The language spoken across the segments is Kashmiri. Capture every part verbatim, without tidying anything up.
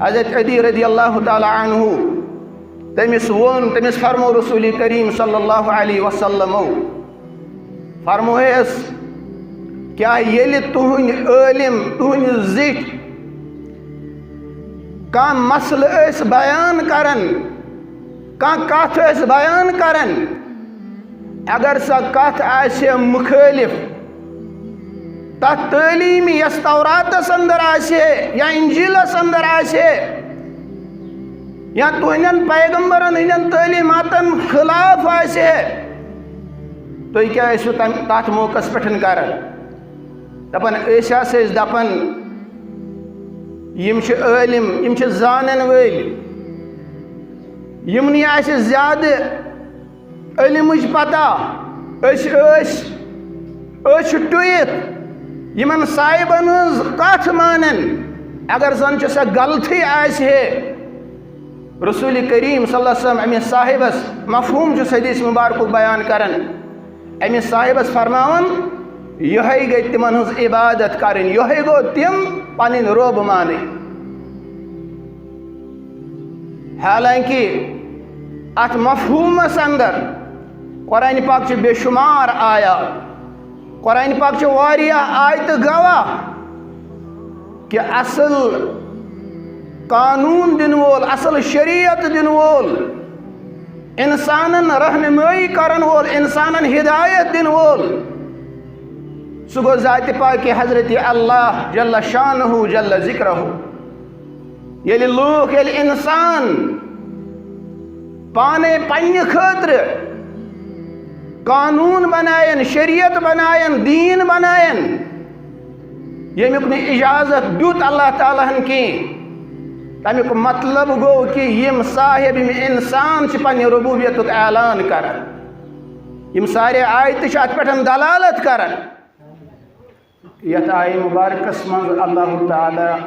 حضرت علی رضی اللہ تعالیٰ عنہ، تٔمِس ووٚن، تٔمِس فرموو رسول کریم صلی اللہ علیہ وسلمو، فرمووہس، کیٛاہ ییٚلہِ تُہٕنٛدۍ عٲلِم، تُہٕنٛدۍ زِٹھۍ کانٛہہ مسلہٕ ٲسۍ بیان کران، کانٛہہ کتھ ٲسۍ بیان کران، اگر سۄ کتھ آسہِ مُخٲلِف تتھ تعلیٖم یۄس توراتس اندر آسہِ ہے یا انجیلس اندر آسہِ ہے یا تُہنٛدٮ۪ن پیغمبرن ہٕنٛدٮ۪ن تعلیٖماتن خلاف آسہِ ہے، تُہۍ کیٛاہ ٲسِو تم-، تتھ موقعس پٮ۪ٹھ کران؟ دپان، أسۍ ہسا ٲسۍ دپان، یِم چھِ عٲلِم، یِم چھِ زانن وٲلۍ، یِمنٕے آسہِ زیادٕ علمٕچ پتہ، أسۍ ٲسۍ، أسۍ چھِ ٹُوِتھ یِمن صاحبن ہٕنٛز کتھ مانان، اگر زن چھِ سۄ غلطی آسہِ ہے۔ رسول کریم صلی اللہ علیہ وسلم أمِس صاحبس مفہوم چھُس حدیث مبارکُک بیان کران، أمِس صاحبس فرماوان، یِہوٚے گٔے تِمن ہٕنٛز عبادت کرٕنۍ، یِہوٚے گوٚو تِم پنٕنۍ رۄب مانٕنۍ۔ حالانکہ اتھ مفہومس اندر قرآن پاک چہِ بے شمار آیات، قرآن پاک چہِ واریاہ آیتہٕ گواہ کہ اصل قانون دِنہٕ وول، اصل شریعت دِنہٕ وول، انسانن رہنمٲیی کرن وول، انسانن ہدایت دِنہٕ وول، سُہ گوٚو ذاتِ پاکِ حضرت اللہ جل شانہ جل ذکرہ۔ ییٚلہِ لوٗکھ، ییٚلہِ اِنسان پانے پننہِ خٲطرٕ قانوٗن بناین، شریعت بناین، دیٖن بناین، ییٚمیُک نہٕ اجازت دیُت اللہ تعالیٰ ہن کینٛہہ، تمیُک مطلب گوٚو کہِ یِم صاحب، یِم اِنسان چھِ پننہِ ربوبیتُک اعلان کران۔ یِم سارے آیتہٕ چھِ اتھ پٮ۪ٹھ دلالت کران۔ یتھ آیہِ مبارکس منٛز اللہ تعالیٰ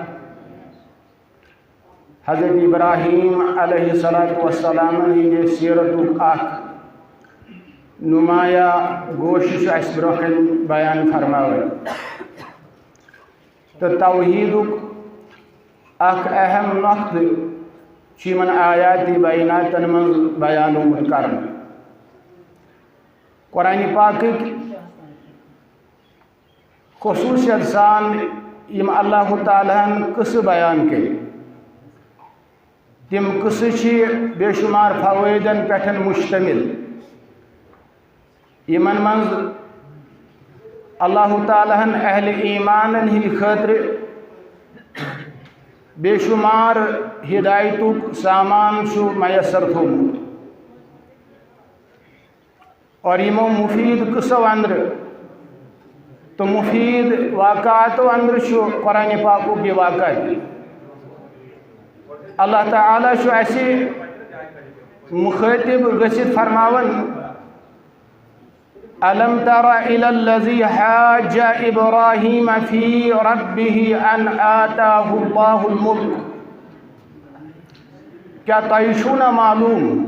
حضرت ابراہیم علیہ الصلوۃ والسلام ہٕنٛدِ سیرتُک اکھ نمایاں گوشہِ چھُ اَسہِ برٛونٛہہ کنہِ بیان فرماوان۔ تہٕ توحیٖدُک اکھ اہم نۄقطہٕ چھُ یِمن آیاتِ بیناتن منٛز بیان آمُت کرنہٕ۔ قرآن پاکٕکۍ خصوٗصیت سان یِم اللہ تعالیٰ ہن قصہٕ بیان کٔرۍ، تِم قصہٕ چھِ بے شمار فوٲیدن پٮ۪ٹھ مشتمل، یِمن منٛز اللہ تعالیٰ ہن اہل ایمانن ہٕنٛدِ خٲطرٕ بے شمار ہدایتُک سامان چھُ میسر تھوٚومُت۔ اور یِمو مفید قصو اندرٕ تہٕ مفید واقعاتو اندرٕ چھُ قرآن پاکُک یہِ واقعہ تہِ۔ اللہ تعالیٰ چھُ اَسہِ مخٲطب گٔژھِتھ فرماوان، "الم تر الی الذی حاج ابراہیم فی ربہ ان آتاہ اللہ الملک۔" کیٛاہ تۄہہِ چھُو نہ معلوم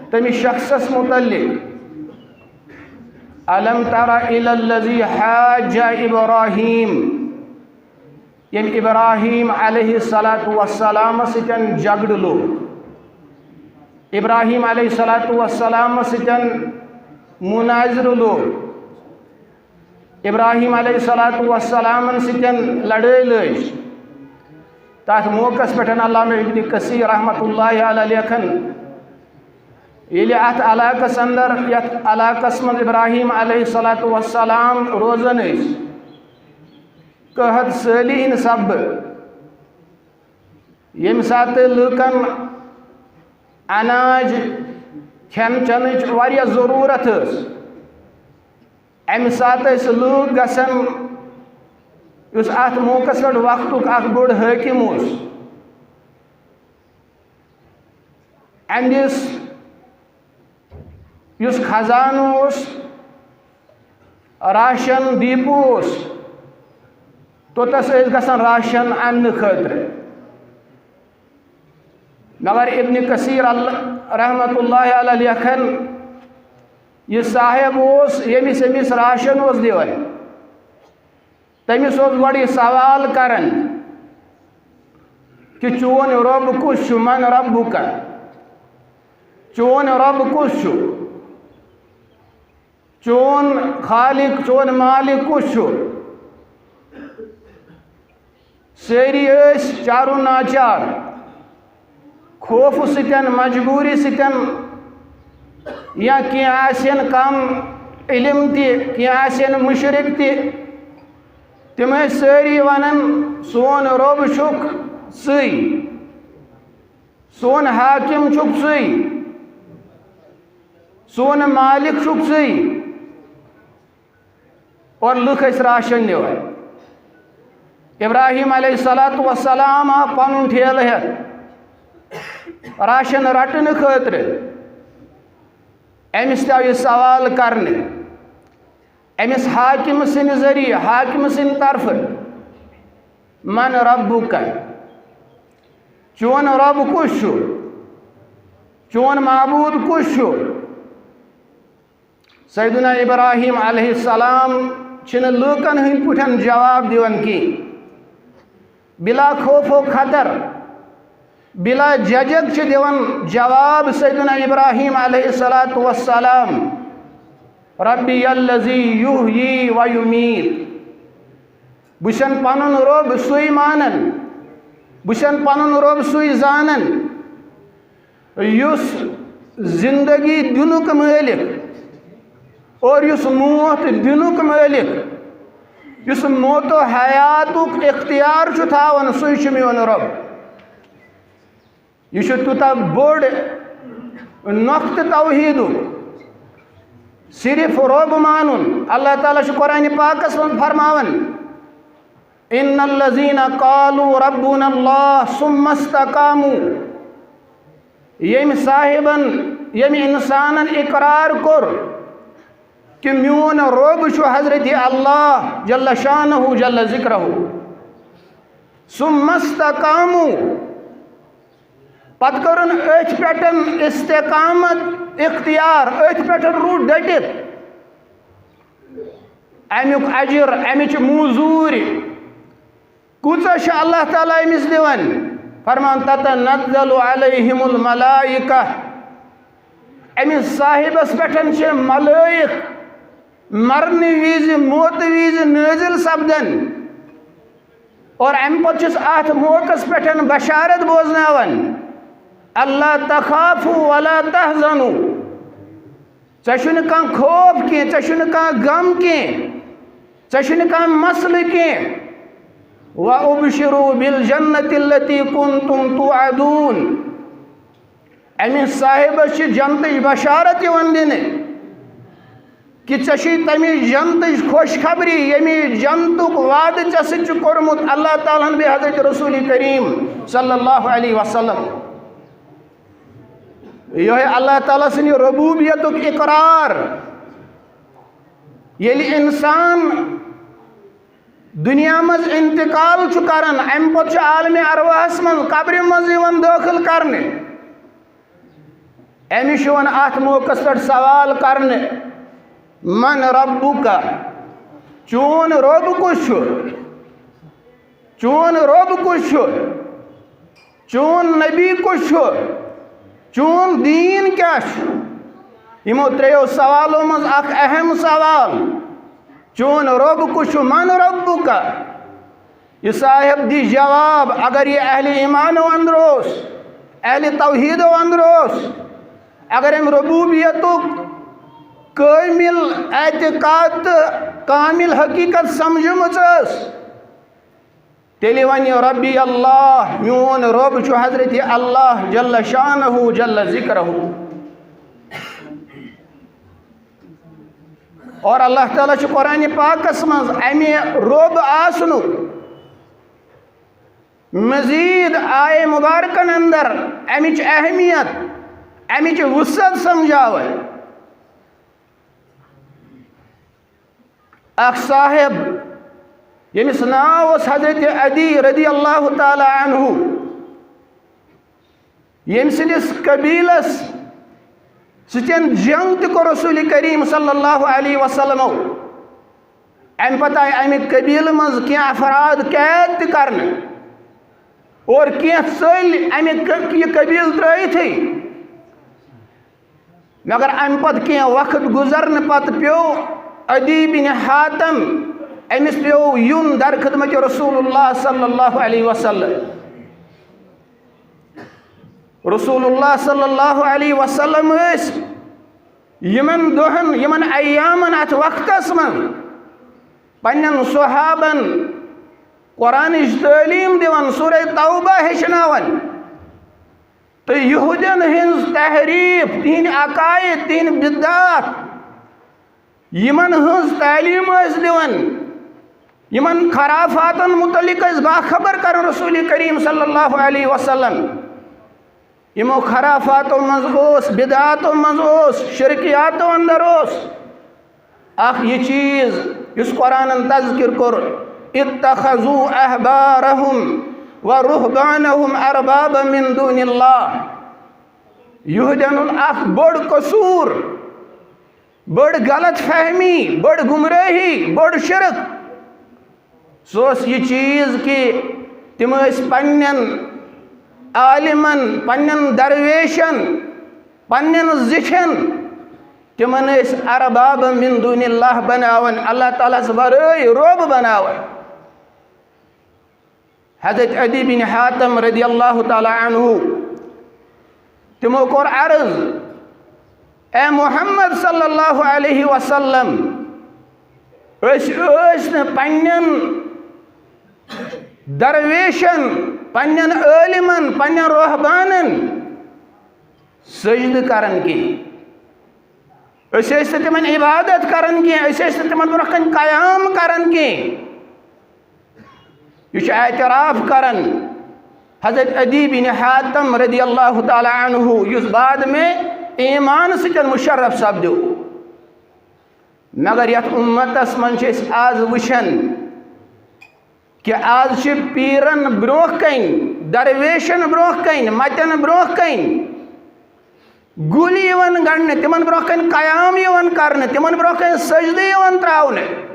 تٔمِس شخصس متعلق، الم تر الی الذی حاج ابراہیم، ییٚمۍ ابراہیم علیہ الصلوۃ والسلام سۭتۍ جھگڑٕ لوگ، ابراہیم علیہ الصلوۃ والسلام سۭتۍ مناظرٕ لوگ، ابراہیم علیہ الصلوۃ والسلامن سۭتۍ لڑٲے لٲج۔ تتھ موقعس پٮ۪ٹھ علامہ ابن کثیر رحمۃ اللہ علیہ لیکھان، ییٚلہِ اتھ علاقس اندر، یتھ علاقس منٛز ابراہیم علیہ الصلوۃ والسلام روزان ٲسۍ، قحط سٲلی ہٕنٛدۍ سببہٕ، ییٚمہِ ساتہٕ لوٗکن اناج، کھٮ۪ن چٮ۪نٕچ واریاہ ضروٗرت ٲس، امہِ ساتہٕ ٲسۍ لوٗکھ گژھان، یُس اتھ موقعس پٮ۪ٹھ وقتُک اکھ بوٚڑ حٲکِم اوس، اہندِس یُس خزانہٕ اوس، راشن ڈیپو اوس، توٚتس ٲسۍ گژھان راشن اننہٕ خٲطرٕ۔ مگر ابن کثیر اللہ رحمۃ اللہ علیہ لیکھان، یہِ صاحب اوس، ییٚمِس أمِس راشن اوس دِوان، تٔمِس اوس گۄڈٕ یہِ سوال کران، کہ چون رب کس چھُ؟ من ربک؟ چون رب کس چھُ؟ چون خالق، چون مالک کس چھُ؟ سٲری ٲسۍ چارو ناچار، خوف سۭتۍ، مجبوری سۭتۍ، یا کینٛہہ آسن کم علم تہِ، کینٛہہ آسن مشرک تہِ، تِم ٲسۍ سٲری ونان، سون رب چھُکھ ژٕے، سون حاکم چھُکھ ژٕے، سون مالک چھُکھ ژٕے۔ اور لُکھ ٲسۍ راشن نِوان۔ ابراہیم علیہ الصلوۃ والسلام آو پنُن ٹھیلہٕ ہٮ۪تھ راشن رٹنہٕ خٲطرٕ۔ أمِس تہِ آو یہِ سوال کرنہٕ، أمِس حاکم سٕنٛدِ ذٔریعہٕ، حاکم سٕنٛدِ طرفہٕ، من ربک؟ چون رب کُس چھُ؟ چون معبود کُس چھُ؟ سیدنا ابراہیم علیہ السلام چھِنہٕ لوٗکن ہٕنٛدۍ پٲٹھۍ جواب دِوان کینٛہہ۔ بلا خوف و خطر، بلا جھجک چھِ دِوان جواب سیدنا ابراہیم علیہ الصلوۃ والسلام، ربی الذی یحیی و یمیت۔ بہٕ چھُسن پنُن رب سُے مانان، بہٕ چھُسن پنُن رب سُے زانان، یُس زندگی دِنُک مٲلِک اور یُس موت دِنُک مٲلِک، یُس موت و حیاتُک اختیار چھُ تھاوان، سُے چھُ میون رب۔ یہِ چھُ تیوٗتاہ بوٚڑ نۄقطہٕ توحیٖدُک، صرف رب مانُن۔ اللہ تعالیٰ چھُ قرآنِ پاکس منٛز فرماوان، ان الذین قالوا ربنا اللہ ثم استقاموا، ییٚمۍ صاحبن، ییٚمۍ انسانن اقرار کوٚر کہ میون رب چھُ حضرت اللہ جل شانہ جل ذکرہ، ثم استقاموا، پتہٕ کٔرٕن أتھۍ پٮ۪ٹھ استقامت اختیار، أتھۍ پٮ۪ٹھ روٗد ڈٔٹِتھ۔ اَمیُک اجر، اَمِچ موٚزوٗرۍ کۭژاہ چھِ اللہ تعالیٰ أمِس دِوان؟ فرمان، تتنزل علیہم الملائکہ، أمِس صاحبس پٮ۪ٹھ چھِ ملائک مرنہٕ وِزِ، موتہٕ وِزِ نٲزِل سپدان۔ اور اَمہِ پتہٕ چھُس اَتھ موقعس پٮ۪ٹھ بشارت بوزناوان، اللہ تخافوا ولا تحزنوا، ژےٚ چھُنہٕ کانٛہہ خوف کینٛہہ، ژےٚ چھُنہٕ کانٛہہ غم کینٛہہ، ژےٚ چھُنہٕ کانٛہہ مسلہٕ کینٛہہ۔ وابشروا بالجنة التي كنتم توعدون۔ أمِس صاحبس چھِ جنتٕچ بشارت یِوان دِنہٕ۔ کہ ژےٚ چھُے تَمہِ جنتٕچ خۄشخبری، ییٚمہِ جنتُک وعدٕ ژےٚ سۭتۍ چھُ کوٚرمُت اللہ تعالیٰ ہن بیٚیہِ حضرت رسول کریم صلی اللہ علیہ وسلم۔ یِہوٚے اللہ تعالیٰ سٕنٛدِ ربوبیتُک اقرار۔ ییٚلہِ انسان دُنیا منٛز انتقال چھُ کران، اَمہِ پتہٕ چھُ عالمِ ارواحس منٛز، قبرِ منٛز یِوان دٲخل کرنہٕ۔ أمِس چھُ یِوان اَتھ موقعس پٮ۪ٹھ سوال کرنہٕ، من ربک؟ چون رب کُس چھُ؟ چون رب کُس چھُ؟ چون نبی کُس چھُ؟ چون دیٖن کیٛاہ چھُ؟ یِمو ترٛیٚیو سوالو منٛز اکھ اہم سوال، چون رب کُس چھُ؟ من ربک؟ یہِ صاحب دی جواب، اگر یہِ اہلِ ایمانو اندر اوس، اہلِ توحیدو اندر اوس، اگر أمۍ ربوبیتُک کٲمِل اعتقاد تہٕ کامِل حقیقت سمجھمٕژ ٲس، تیٚلہِ وَنہِ ربی اللہ، میون رب چھُ حضرت اللہ جل شانہ جل ذکرہ۔ اور اللہ تعالیٰ چھُ قرآنِ پاکس منٛز اَمہِ رب آسنُک مزید آیے مبارکن اندر اَمِچ اہمیت، اَمِچ وسعت سمجھاوان۔ اکھ صاحب، ییٚمِس ناو اوس حضرت عدی رضی اللہ تعالیٰ عنہ، ییٚمہِ سٕنٛدِس قبیلس سۭتۍ جنگ تہِ کوٚر رسول کریم صلی اللہ علیہ وسلمو۔ اَمہِ پتہٕ آیہِ اَمہِ قبیلہٕ منٛز کینٛہہ افراد قید تہِ کرنہٕ۔ اور کینٛہہ ژٔلۍ اَمہِ ق-، یہِ قبیٖلہٕ ترٛٲیِتھٕے۔ مگر اَمہِ پتہٕ کینٛہہ وقت گُزرنہٕ پتہٕ پیوٚو عدی بن حاتم، أمِس پیوٚو یُن در خدمت رسول اللہ صلی اللہ علیہ وسلم۔ رسول اللہ صلی اللہ علیہ وسلم ٲسۍ یِمن دۄہن، یِمن ایامن، اتھ وقتس منٛز پننٮ۪ن صحابن قرآنٕچ تعلیٖم دِوان، سورہ توبہ ہیٚچھناوان۔ تہٕ یہودین ہٕنٛز تحریف، تِہنٛدۍ عقائد، تِہنٛدۍ بدعات، یِمن ہٕنٛز تعلیٖم ٲسۍ دِوان، یِمن خرافاتن متعلق ٲسۍ باخبر کران رسول کریم صلی اللہ علیہ وسلم۔ یِمو خرافاتو منٛز اوس، بدعاتو منٛز اوس، شرکیاتو اندر اوس اکھ یہِ چیٖز یُس قرآنن تذکر کوٚر، "اتخذوا احبارهم ورهبانهم اربابا من دون الله۔" یہودین ہُنٛد اکھ بوٚڑ قصوٗر، بٔڑ غلط فہمی، بٔڑ گمرٲہی، بوٚڑ شرک۔ سُہ اوس یہِ چیٖز کہِ تِم ٲسۍ پننٮ۪ن عالمن، پننٮ۪ن درویشن، پننٮ۪ن زِٹھٮ۪ن، تِمن ٲسۍ ارباب من دون اللہ بناوان، اللہ تعالیٰ ہس ورٲے رۄب بناوان۔ حضرت عدی بن حاتم رضی اللہ تعالیٰ عنہ، تِمو کوٚر عرض، "اے محمد صلی اللہ علیہ وسلم، أسۍ ٲسۍ نہٕ پننٮ۪ن درویشن، پننٮ۪ن عٲلمن، پننٮ۪ن رہبانن سجدٕ کران کینٛہہ۔ أسۍ ٲسۍ نہٕ تِمن عبادت کران کینٛہہ، أسۍ ٲسۍ نہٕ تِمن برونٛہہ کنہِ قیام کران کینٛہہ۔" یہِ چھُ اعتراف کران حضرت عدی بن حاتم رضی اللہ تعالیٰ عنہ، یُس بعد میں ایمان سۭتۍ مشرف سپدیو۔ مگر یتھ امتس منٛز چھِ أسۍ آز وٕچھان کہِ آز چھِ پیرن برونٛہہ کنہِ، درویشن برونٛہہ کنہِ، متن برونٛہہ کنہِ گُلۍ یِوان گنٛڈنہٕ، تِمن برونٛہہ کنہِ قیام یِوان کرنہٕ، تِمن برونٛہہ کنہِ سجدٕ یِوان تراونہٕ۔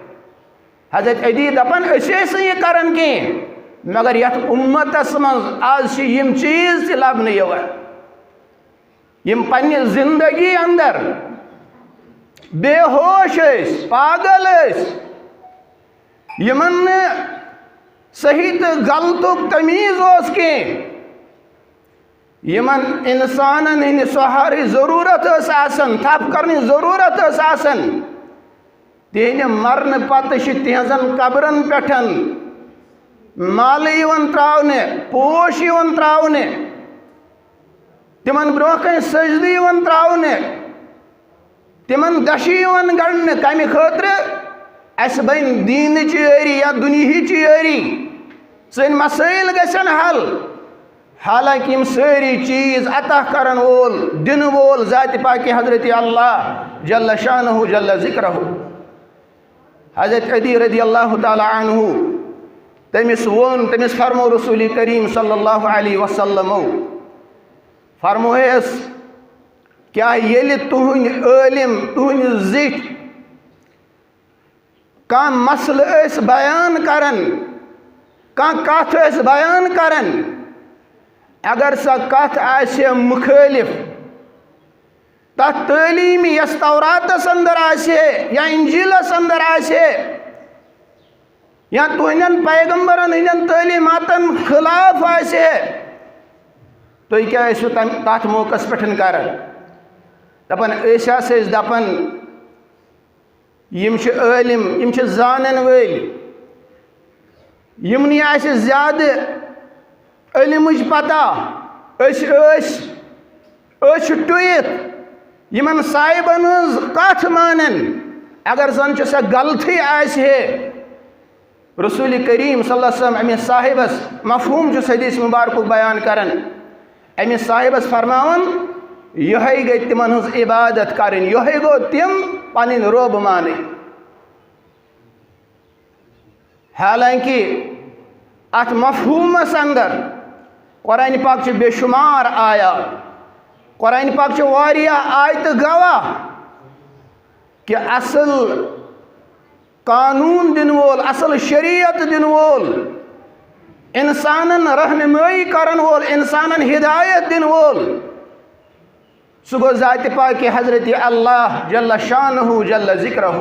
حضرت عدی دپان، أسۍ ٲسۍ نہٕ یہِ کران کینٛہہ، مگر یتھ امتس منٛز آز چھِ یِم چیٖز تہِ لبنہٕ یِوان۔ یِم پننہِ زندگی اندر بے ہوش ٲسۍ، پاگل ٲسۍ، یِمن نہٕ صحیح تہٕ غلطُک تمیٖز اوس کینٛہہ، یِمن انسانن ہٕنٛدِ سہارٕچ ضروٗرت ٲس آسان، تھپھ کرنٕچ ضروٗرت ٲس آسان، تِہنٛدِ مرنہٕ پتہٕ چھِ تِہنٛزن قبرن پٮ۪ٹھ مالہٕ یِوان تراونہٕ، پوش یِوان تراونہٕ، تِمن برونٛہہ کنہِ سجدٕ یِوان تراونہٕ، تِمن دشہِ یِوان گنٛڈنہٕ۔ کمہِ خٲطرٕ؟ اسہِ بنہِ دیٖنٕچ یٲری یا دُنیہٕچ یٲری، سٲنۍ مسٲیل گژھن حل۔ حالانکہ یِم سٲری چیٖز عطا کرن وول، دِنہٕ وول ذاتِ پاکِ حضرت اللہ جل شانہ جل ذکرہ۔ حضرت عدی رضی اللہ تعالیٰ عنہ، تٔمِس ووٚن، تٔمِس فرموو رسول کریم صلی اللہ علیہ وسلمو، فرمووہس، کیٛاہ ییٚلہِ تُہٕنٛدۍ عٲلم، تُہٕنٛدۍ زِٹھۍ کانٛہہ مسلہٕ ٲسۍ بیان کران، کانٛہہ کتھ ٲسۍ بیان کران، اگر سۄ کتھ آسہِ مُخٲلف تتھ تعلیٖم یۄس توراتس اندر آسہِ ہے یا انجیلس اندر آسہِ ہے یا تُہنٛدٮ۪ن پیغمبرن ہٕنٛدٮ۪ن تعلیٖماتن خلاف آسہِ ہے، تُہۍ کیٛاہ ٲسِو تَمہِ، تتھ موقعس پٮ۪ٹھ کران؟ دپان، أسۍ ہسا ٲسۍ دپان، یِم چھِ عٲلم، یِم چھِ زانن وٲلۍ، یِمنٕے آسہِ زیادٕ علمٕچ پتہ۔ أسۍ ٲسۍ أچھ ٹُوِتھ یِمن صاحبن ہٕنٛز کتھ مانن، اگر زن چھِ سۄ غلطی آسہِ ہے۔ رسول کریم صلی اللہ علیہ وسلم أمِس صاحبس مفہوم چھُس حدیث مبارکُک بیان کران۔ أمِس صاحبس فرماوان، یِہوٚے گٔے تِمن ہٕنٛز عبادت کرٕنۍ، یِہوٚے گوٚو تِم پنٕنۍ رۄب مانٕنۍ۔ حالانکہ اتھ مفہومس اندر قرآن پاک چھِ بے شمار آیات، قرآن پاک چھِ واریاہ آیتہٕ گواہ کہ اصل قانون دِنہٕ وول، اصل شریعت دِنہٕ وول، انسانن رہنمٲیی کرن وول، انسانن ہدایت دِنہٕ وول، سُہ گوٚو ذاتِ پاکہِ حضرت اللہ جل شانہ جل ذکرہ۔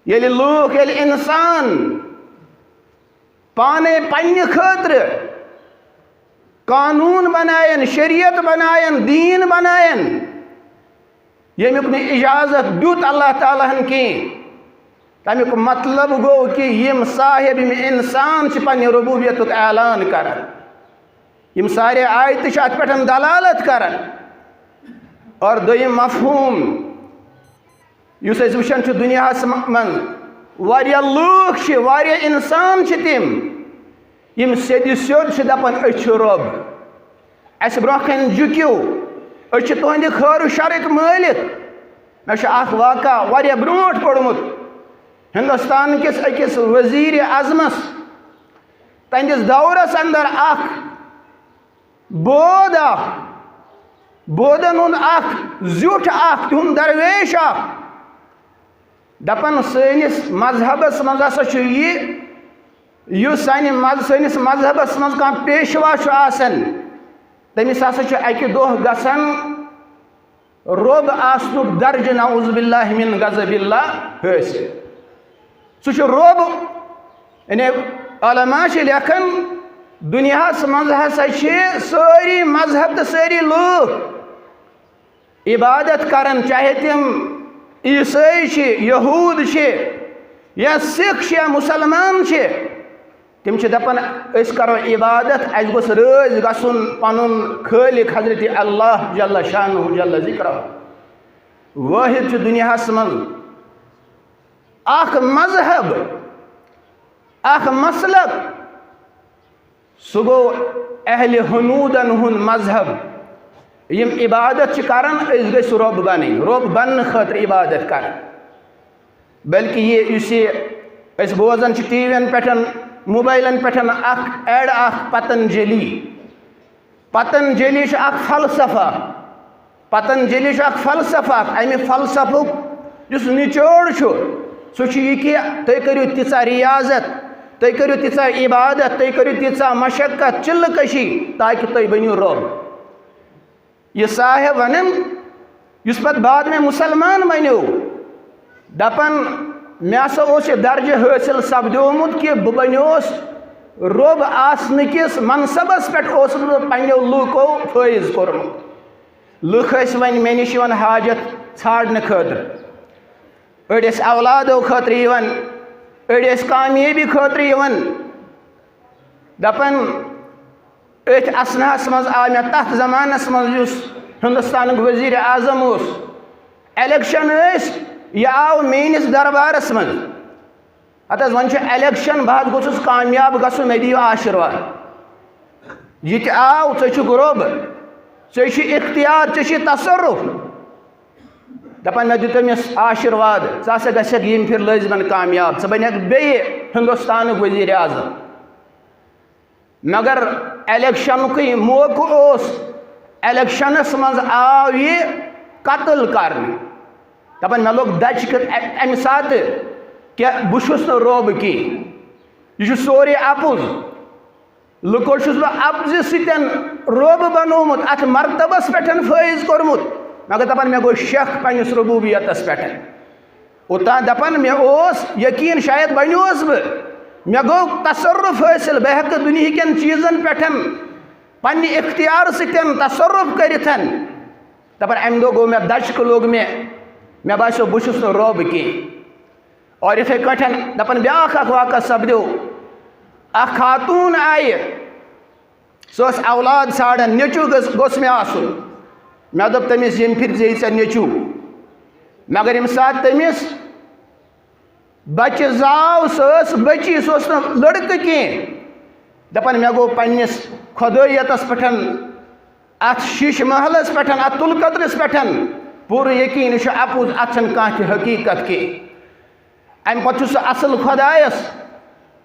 ییٚلہِ لوٗکھ، ییٚلہِ انسان پانے پننہِ خٲطرٕ قانوٗن بناین، شریعت بناین، دیٖن بناین، ییٚمیُک نہٕ اجازت دیُت اللہ تعالیٰ ہن کینٛہہ، تمیُک مطلب گوٚو کہِ یِم صاحب، یِم انسان چھِ پننہِ ربوبیتُک اعلان کران۔ یِم سارے آیتہٕ چھِ اتھ پٮ۪ٹھ دلالت کران۔ اور دوٚیِم مفہوم، یُس أسۍ وٕچھان چھِ دُنیاہَس م-، منٛز، واریاہ لوٗکھ چھِ، واریاہ اِنسان چھِ تِم، یِم سیٚدِ سیوٚد چھِ دَپان، "أسۍ چھِ رۄب، اَسہِ برٛونٛہہ کَنہِ جُکِو، أسۍ چھِ تُہٕنٛدِ خٲر و شَرٕکۍ مٲلِک۔" مےٚ چھُ اَکھ واقعہ واریاہ برٛونٛٹھ پوٚرمُت، ہِندُستان کِس أکِس ؤزیٖرِ اعظمَس، تَہنٛدِس دورَس اَندَر اَکھ بود اکھ، بودن ہُنٛد اکھ زیُٹھ اکھ، تِہُنٛد درویش اکھ، دپان، سٲنِس مذہبس منٛز ہسا چھُ یہِ، یُس سانہِ مذ-، سٲنِس مذہبس منٛز کانٛہہ پیشوا چھُ آسان، تٔمِس ہسا چھُ اکہِ دۄہ گژھان رۄب آسنُک درجہٕ، نعوذ باللہ من غضب اللہ، حٲصِل۔ سُہ چھُ رۄب۔ یعنی علماء چھِ لیکھان، دُنیاہَس منٛز ہسا چھِ سٲری مذہب تہٕ سٲری لوٗکھ عبادت کران، چاہے تِم عیسٲے چھِ، یہوٗد چھِ، یا سِکھ چھِ، یا مُسلمان چھِ۔ تِم چھِ دَپان، أسۍ کَرو عبادت، اَسہِ گوٚژھ رٲضۍ گژھُن پَنُن خٲلِق حضرت اللہ جل شانہ جل ذکرہ۔ وٲحد چھُ دُنیاہَس منٛز اَکھ مذہب، اَکھ مسلک، سُہ گوٚو اہلِ ہنوٗدَن ہُنٛد مذہب۔ یِم عبادت چھِ کَران، أسۍ گٔژھۍ رۄب بَنٕنۍ، رۄب بَننہٕ خٲطرٕ عبادت کَرٕنۍ۔ بلکہ یہِ، یُس یہِ أسۍ بوزان چھِ ٹی وی یَن پٮ۪ٹھ، موبایلَن پٮ۪ٹھ اَکھ ایڈ اَکھ پتنجلی۔ پتنجلی چھُ اَکھ فلسفہ۔ پتنجلی چھُ اَکھ فلسفہ اَکھ۔ اَمہِ فلسفُک یُس نچوڑ چھُ، سُہ چھُ یہِ کہِ تُہۍ کٔرِو تیٖژاہ ریاضت، تُہۍ کٔرِو تیٖژاہ عبادت، تُہۍ کٔرِو تیٖژاہ مشقت، چِلہٕ کشی، تاکہِ تُہۍ بٔنِو رۄب۔ یہِ صاحب ونان، یُس پتہٕ بعد میں مسلمان بنیو، دپان، مےٚ ہسا اوس یہِ درجہٕ حٲصِل سپدیومُت کہِ بہٕ بنیوس رۄب آسنہٕ کِس منصبس پٮ۪ٹھ اوسُس بہٕ پننیو لوٗکو فٲیض کوٚرمُت۔ لُکھ ٲسۍ وۄنۍ مےٚ نِش یِوان حاجت ژھانڈنہٕ خٲطرٕ، أڑۍ ٲسۍ اولادو خٲطرٕ یِوان، أڑۍ ٲسۍ کامیٲبی خٲطرٕ یِوان۔ دپان، أتھۍ اثناہس منٛز آو مےٚ، تتھ زمانس منٛز یُس ہندوستانُک وزیر اعظم اوس، الیکشن ٲسۍ، یہِ آو میٲنِس دربارس منٛز۔ ہتہٕ حظ، وۄنۍ چھُ الیکشن، بہٕ حظ گوٚژھُس کامیاب گژھُن، مےٚ دِیِو آشیرواد۔ یہِ تہِ آو، ژٕ چھُکھ رۄب، ژےٚ چھُ اختیار، ژےٚ چھُ تصرف۔ دپان، مےٚ دیُت أمِس آشیرواد، ژٕ ہسا گژھکھ ییٚمہِ پھِرِ لٲزمن کامیاب، ژٕ بنکھ بیٚیہِ ہندوستانُک وزیر اعظم۔ مگر الیکشنُکٕے موقعہٕ اوس، الیکشنس منٛز آو یہِ قتل کرنہٕ۔ دپان، مےٚ لوٚگ دچکہٕ ا-، امہِ ساتہٕ کہِ بہٕ چھُس نہٕ رۄب کینٛہہ، یہِ چھُ سورُے اپُز۔ لُکو چھُس بہٕ اپزِ سۭتۍ رۄب بنوومُت، اتھ مرتبس پٮ۪ٹھ فٲیض کوٚرمُت، مگر دپان، مےٚ گوٚو شک پننِس ربوبیتس پٮ۪ٹھ۔ اوٚتام دپان، مےٚ اوس یقین، شاید بنیوس بہٕ، مےٚ گوٚو تصرف حٲصِل، بہٕ ہٮ۪کہٕ دُنیہکٮ۪ن چیٖزن پٮ۪ٹھ پننہِ اختیار سۭتۍ تصرف کٔرِتھ۔ دپان، امہِ دۄہ گوٚو مےٚ دچکہٕ، لوٚگ مےٚ، مےٚ باسیو، بہٕ چھُس نہٕ رۄب کینٛہہ۔ اور یِتھے کٲٹھۍ دپان، بیٛاکھ اکھ واقعہ سپدیو۔ اکھ خاتوٗن آیہِ، سۄ ٲس اولاد ژھانڈان، نیٚچوٗ گٔژھ، گوٚژھ مےٚ آسُن۔ مےٚ دوٚپ تٔمِس، ییٚمہِ پھِرِ زیٚیہِ ژےٚ نیٚچوٗ۔ مگر ییٚمہِ ساتہٕ تٔمِس بچہِ زاو، سۄ ٲس بٔچی، سۄ ٲس نہٕ لٔڑکہٕ کینٛہہ۔ دپان، مےٚ گوٚو پننِس خۄدٲیتس پٮ۪ٹھ، اتھ شیٖشہٕ محلس پٮ۪ٹھ، اتھ تُلہٕ کترِس پٮ۪ٹھ پوٗرٕ یقین، یہِ چھُ اپُز، اتھ چھنہٕ کانٛہہ تہِ حقیقت کینٛہہ۔ امہِ پتہٕ چھُ سُہ اصل خۄدایس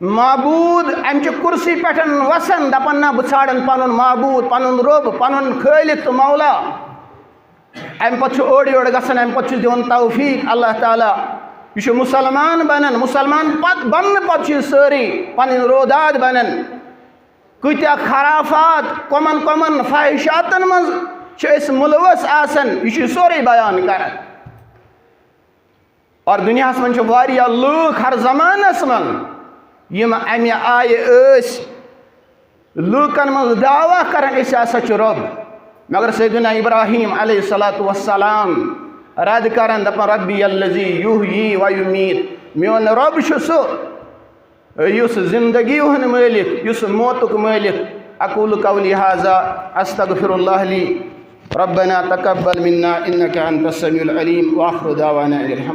معبوٗد امہِ چہِ کُرسی پٮ۪ٹھ وسان، دپان، نہ، بہٕ ژھانڈن پنُن معبوٗد، پنُن رۄب، پنُن خٲلق تہٕ مولا۔ امہِ پتہٕ چھُ اورٕ یورٕ گژھان، امہِ پتہٕ چھُس دِوان توفیق اللہ تعالیٰ۔ یہِ چھُ مُسلمان بنان، مُسلمان پتہٕ بننہٕ پتہٕ چھُ یہِ سٲرٕے پنٕنۍ روداد بنان۔ کۭتیٛاہ خرافات، کۄمَن کۄمَن فحشاتَن منٛز چھِ أسۍ مُلوث آسان، یہِ چھُ سورُے بیان کران۔ اور دُنیاہَس منٛز چھِ واریاہ لوٗکھ ہر زمانَس منٛز، یِم اَمہِ آیہِ ٲسۍ لوٗکَن منٛز دعویٰ کران، أسۍ ہسا چھِ رۄب۔ مگر سیدنا ابراہیم علیہ الصلوۃ والسلام رد کران، دپان، "ربی الذی یحیی و یمیت"، میون رۄب چھُ سُہ یُس زندگی ہُنٛد مٲلِک، یُس موتُک مٲلِک۔ اقول قولی ھذا استغفر اللہ لی، ربنا تقبل منا انک انت السمیع العلیم، واخر دعوانا ان الحمد